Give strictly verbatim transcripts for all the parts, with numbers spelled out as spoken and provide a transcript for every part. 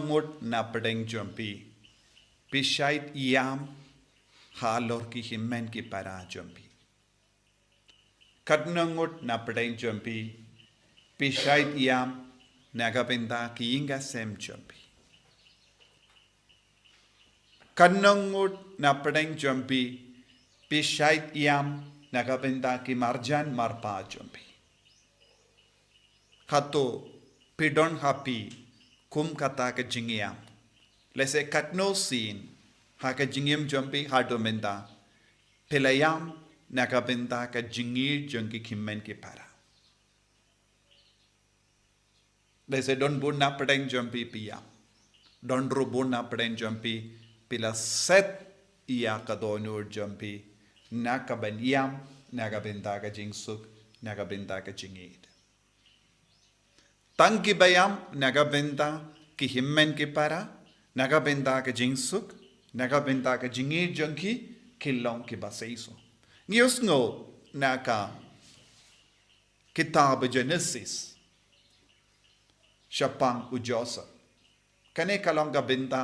ngut na pdeng jong phi, phi shait ïam halor ki hynmen ki para jong phi. Katno ngut na pdeng jong phi, phi shait ïam na ka bynta ki ïing ki sem jong phi. Katno ngut na pdeng jong phi, phi shait ïam na ka bynta ki marjan marpa jong phi. Hato phi don ha phi kum kata ka jingïam? Lehse katno sien ha ka jingim jong phi haduh mynta, phi la ïam na ka bynta ka jingïeit jong ki hynmen ki para? Lehse don bun na pdeng jong phi phi ïam. Don ruh bun na pdeng jong phi phi la set ïa ka dohnud jong phi na ka ban ïam na ka bynta ka jingsuk, na ka bynta ka jingïeit. Tang kiba ïam na ka bynta ki hynmen ki para, na ka bynta ka jingsuk, na ka bynta ka jingïeit jong ki, ki long kiba seisoh. Ngi ïohsngew na ka kitab Genesis shaphang u Joseph. Kane ka long ka bynta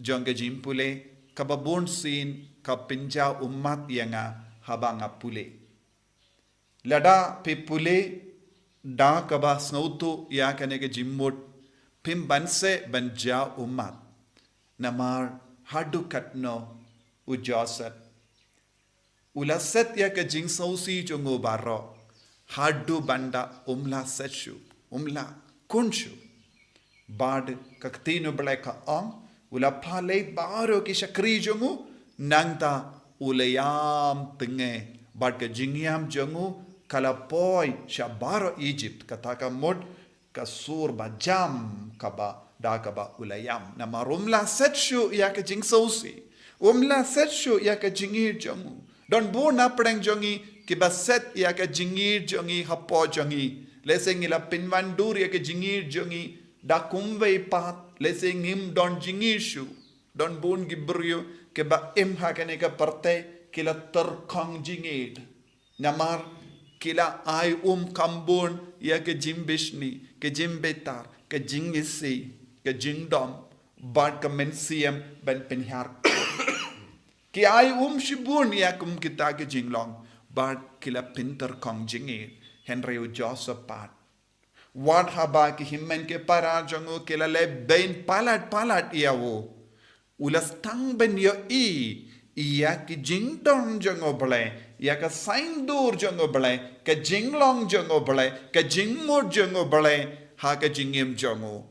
jong ka jingpule kaba bun sien ka pynjaw ummat ïa nga haba nga pule. Lada phi pule da kaba sngewthuh ïa kane ka jingmut, phim banse ban jaw ummat. Namar haduh katno u Joseph u la set ïa ka jingsngewsih jong u baroh, haduh ban da um la set shuh, um la khun shuh. Bad ka ktien U Blei ka ong, u la pynleit baroh ki shakri jong u, nangta u la ïam tynge, bad ka jingïam jong u ka la poi sha baroh Egypt, kata ka mut ka sur ba jam kaba da kaba u la ïam. Namar um la set shuh ïa ka jingsngewsih, um la set shuh ïa ka jingïeit jong u. Don bun na pdeng jong ngi kiba set ïa ka jingïeit jong ngi hapoh jong ngi. Lehse ngi la pynwandur ïa ka jingïeit jong ngi da kumwei pat, lehse ngim don jingïeit shuh. Don bun ki briew kiba im ha kane ka pyrthei ki la tyrkhong jingïeit. Namar ki la ai um kham bun ïa ka jingbishni, ka jingbitar, ka jingisih, ka jingdom, bad ka mynsiem ban pynhiar. Ki ai um shibun ïa kum kita ki jinglong, bad ki la pyntyrkhong jingïeit. Hynrei u Joseph pat, wat haba ki hynmen ki para jong u ki la leh beiñ palat palat ïa u, u la sdang ban ïohi ïa ki jingdon jong U Blei, ïa ka saiñdur jong U Blei, ka jinglong jong U Blei, ka jingmut jong U Blei ha ka jingim jong u.